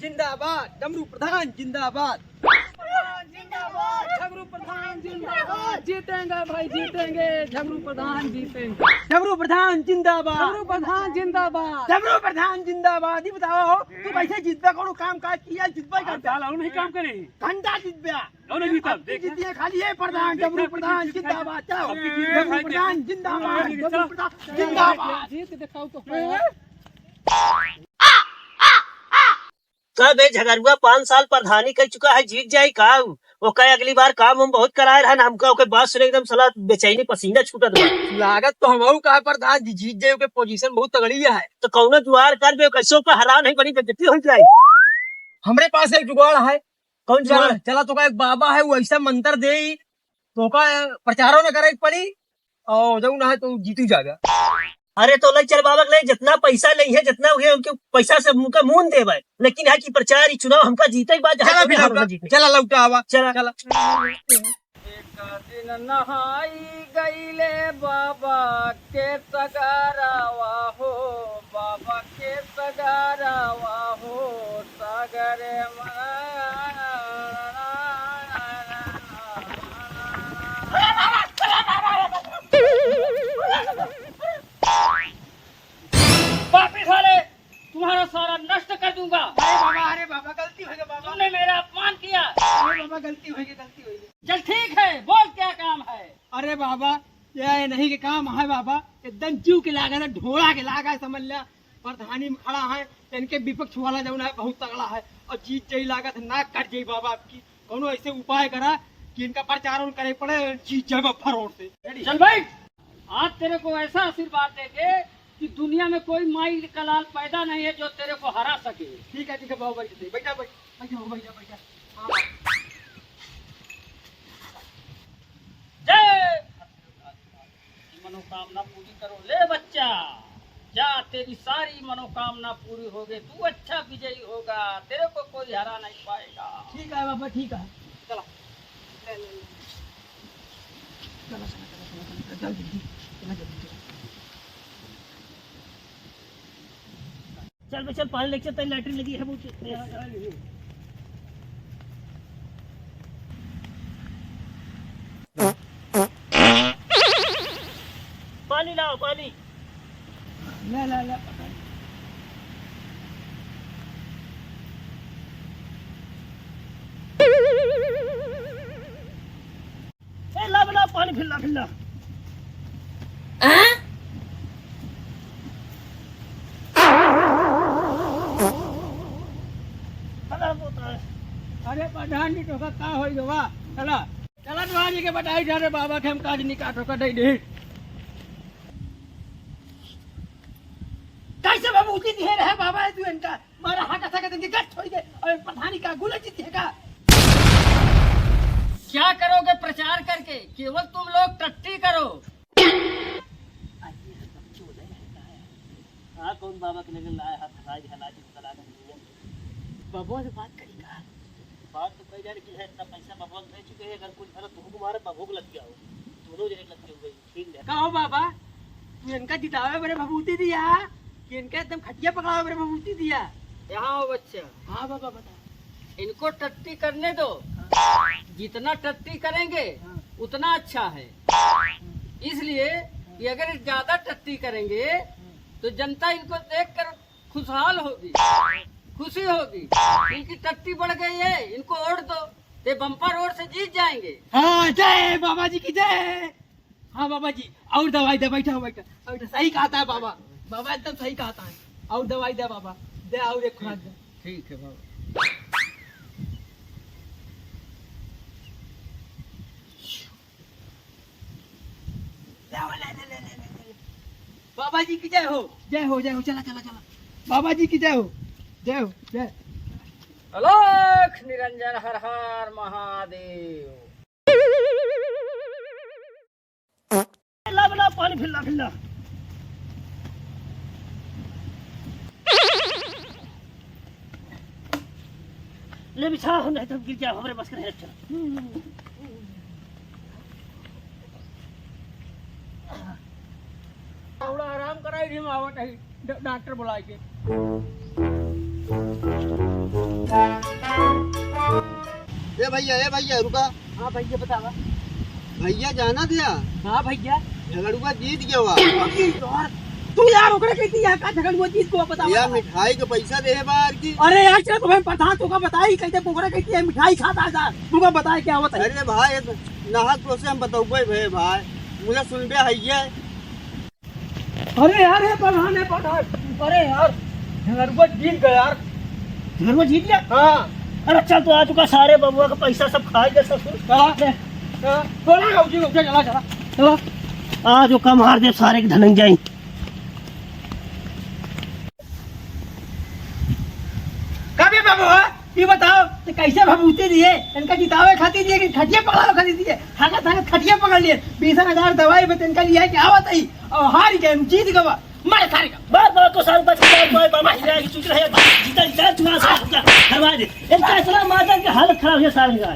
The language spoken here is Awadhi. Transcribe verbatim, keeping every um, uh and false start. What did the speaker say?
जिंदाबाद, डमरू प्रधान जिंदाबाद। जिंदाबाद। झगरू प्रधान जिंदाबाद। जीतेंगे भाई, जीतेंगे। झगरू प्रधान जीतेंगे। झगरू प्रधान जिंदाबाद। झगरू प्रधान जिंदाबाद। झगरू प्रधान जिंदाबाद। ई बतावा हो, तू कैसे जीतबे? कौनो काम काज किया, जीतबे हाँ, करबे? साल और नहीं काम करे। घंटा जीतबे। और नहीं जीतब, अब देख। जीतिए खाली ये प्रधान, देख, डमरू देख, प्रधान देख, जिंदाबाद। चलो। अब की जीत डमरू भाई, प्रधान देख। जिंदाबाद, देख, डमरू प्रधान देख, जिंदाबाद। जीत दिखाओ तो। का बे झगरुआ पाँच साल प्रधानी कर चुका है, जीत जाई का उ? ओका अगली बार काम हम बहुत कराए रहन, हमका ओके बात सुने एकदम साला बेचैनी पसीना छूटत बा। लागत तो हमहू का है प्रधान जी, जीत जाए, ओके पोजीशन बहुत तगड़ी है। तो कौनो जुगाड़ कर बे, कैसे ओका हरा नहीं, बड़ी बेइज्जती हो जाए। हमरे पास एक जुगाड़ है। कौन जुगाड़? चला, चला तो का एक बाबा है, वो ऐसा मंत्र दे, तो का प्रचारो न करे के पड़ी, और जौन है तो जीती जाएगा। अरे तो ले चल बाबा के ले, जितना पैसा ले है, जितना हुए उनके पैसा से उनका मुंह देवे, लेकिन है कि प्रचार ही चुनाव हमका जीते के बाद जहाँ चला कभी फिर हमका लौटा, जीते। चला लौटा आवा। चला। चला। एक दिन नहाई गईले बाबा के सगारावा हो, बाबा के सगारावा हो, सगरे पापी साले, तुम्हारा सारा नष्ट कर दूंगा। अरे बाबा, अरे बाबा, गलती हो गई बाबा। तुमने मेरा अपमान किया। अरे बाबा, गलती हो गई, गलती हो गई। चल ठीक है, बोल क्या काम है? अरे बाबा, यह नहीं के काम है बाबा, एकदम जीव के लागत है, ढोला के लागत है, समझ लिया। प्रधानी में खड़ा है, इनके विपक्ष वाला जौन है बहुत तगड़ा है, और जीत जाई लागत है, नाक कट जाई बाबा आपकी। कौनो ऐसे उपाय करा कि इनका प्रचार करे पड़े, जीत जाए बफर वोट से। चल भाई, आज तेरे को ऐसा आशीर्वाद देंगे कि दुनिया में कोई माई का लाल पैदा नहीं है जो तेरे को हरा सके। ठीक है, ठीक है बाबा, बैठ, बैठा, बैठ, बैठा, बैठा, बैठा। हाँ। जय। मनोकामना पूरी करो। ले बच्चा, जा, तेरी सारी मनोकामना पूरी होगी, तू अच्छा विजयी होगा, तेरे को कोई हरा नहीं पाएगा। ठीक है बाबा, ठीक है। चलो। ले, ले, ले। चलो, चलो, चलो, चलो, चलो, चलो, जल्दी, जल्दी, चलो, जल्दी, चलो। चल बे, चल, पानी लेके चल, तेरी लैट्रिन लगी है, वो च-, पानी लाओ, पानी। ला, ला, ला, पकड़। ए, ला बे, ला, पानी फिर ला, फिर ला। आ? अरे, प्रधान जी, तोका का होई गवा? चला, चला, प्रधान जी के बताई जा रे बाबा के हम काज निकाटो का दे दे। कैसे बाबू उठी दिए रहे बाबा, तू इनका मारा हाथ ऐसा कर देंगे, गट छोड़ दे। और प्रधानी का गुला जीती है का? क्या करोगे प्रचार करके? केवल तुम लोग टट्टी करो। हाँ, कौन बाबा के लगे लाए हाथ फंसाई है, लाजी को तलाक नहीं है। बबुआ से बात करी का? बात तो कई जाने की है, इतना पैसा बबुआ दे चुके हैं, अगर कुछ भला तुमको मारे, बबुआ को लग गया हो, दोनों जने लग गए हो गई। ठीक है। का हो बाबा, तू इनका जितावे बरे भभूति दिया कि इनका एकदम खटिया पकड़ावे बरे भभूति दिया? यहाँ हो बच्चा। हाँ बाबा, बता। इनको टट्टी करने दो। हाँ। जितना टट्टी करेंगे, हाँ। उतना अच्छा है। हाँ। इसलिए हाँ। कि अगर ज्यादा टट्टी करेंगे, हाँ। तो जनता इनको देखकर खुशहाल होगी, खुशी होगी। इनकी टट्टी बढ़ गई है, इनको वोट दो, ये बम्पर वोट से जीत जाएंगे। हाँ, जय बाबा जी की जय। हाँ बाबा जी, और दवाई दे, बैठा, बैठा, बैठा, सही कहता है बाबा, बाबा एकदम सही कहता है। और दवाई दे बाबा, दे और एक खुराक दे। ठीक है बाबा। ले, ले, ले। बाबा जी की जय हो, जय हो, जय हो, चला, चला, चला। बाबा जी की जय हो, जय हो, जय। अलख निरंजन हर हर महादेव। ला, ला, पानी फिर ला, फिर ला। ले बिछा, हम नहीं तो गिर जाओ, हमरे बस के नहीं रक्षा। थोड़ा आराम कराई, हम आवत है, ड-, डॉक्टर बुलाए के। ए भइया, ए भइया, रुका। हाँ भइया, बतावा। भइया, जाना दिया? हाँ भइया। झगड़ुआ जीत गया बा। यार, तू यार ओकरे कहती है का झगड़ुआ जीत गवा, बतावा, या बतावा। मिठाई के पैसा देहे बार की? अरे यार, चल तुम्हें प्रधान तोका बताई, कैसे ओकरे कहती है मिठाई खाता है यार, तोका बताए क्या होता है? अरे भाई, नाहक तो से हम बतौबे भे भाई, मुझे सुनबे है ये। अरे यार, हे प्रधान, हे प्रधान, अरे यार, झगड़ुआ जीत गया यार। झगड़ुआ जीत गया? हाँ। अरे चल, तो आज का सारे बबुआ का पैसा सब खाए दे ससुर। हाँ। ले। हाँ। चला, चला, चला, चला। चला। आज ओका मार दे सारे के धनंजय। कबे बाबू हो? ये बताओ, तो कैसे भभूति दिए? इनका जितावे खातिर दिए कि खटिया पकड़ावे खातिर दिए? हाकत हाकत खटिया पकड़ लिए। बीस हजार दवाई बता इनका लिए कि आवत ही, और हार गए, जीत गवा। मार सारे का। बात बात तो सारे बच गया, कोई बाबा हिला के चुप रहे, जीता, जीता, तू आ सारे का हरवा दे। इनका इतना माता के हालत खराब है सारे का।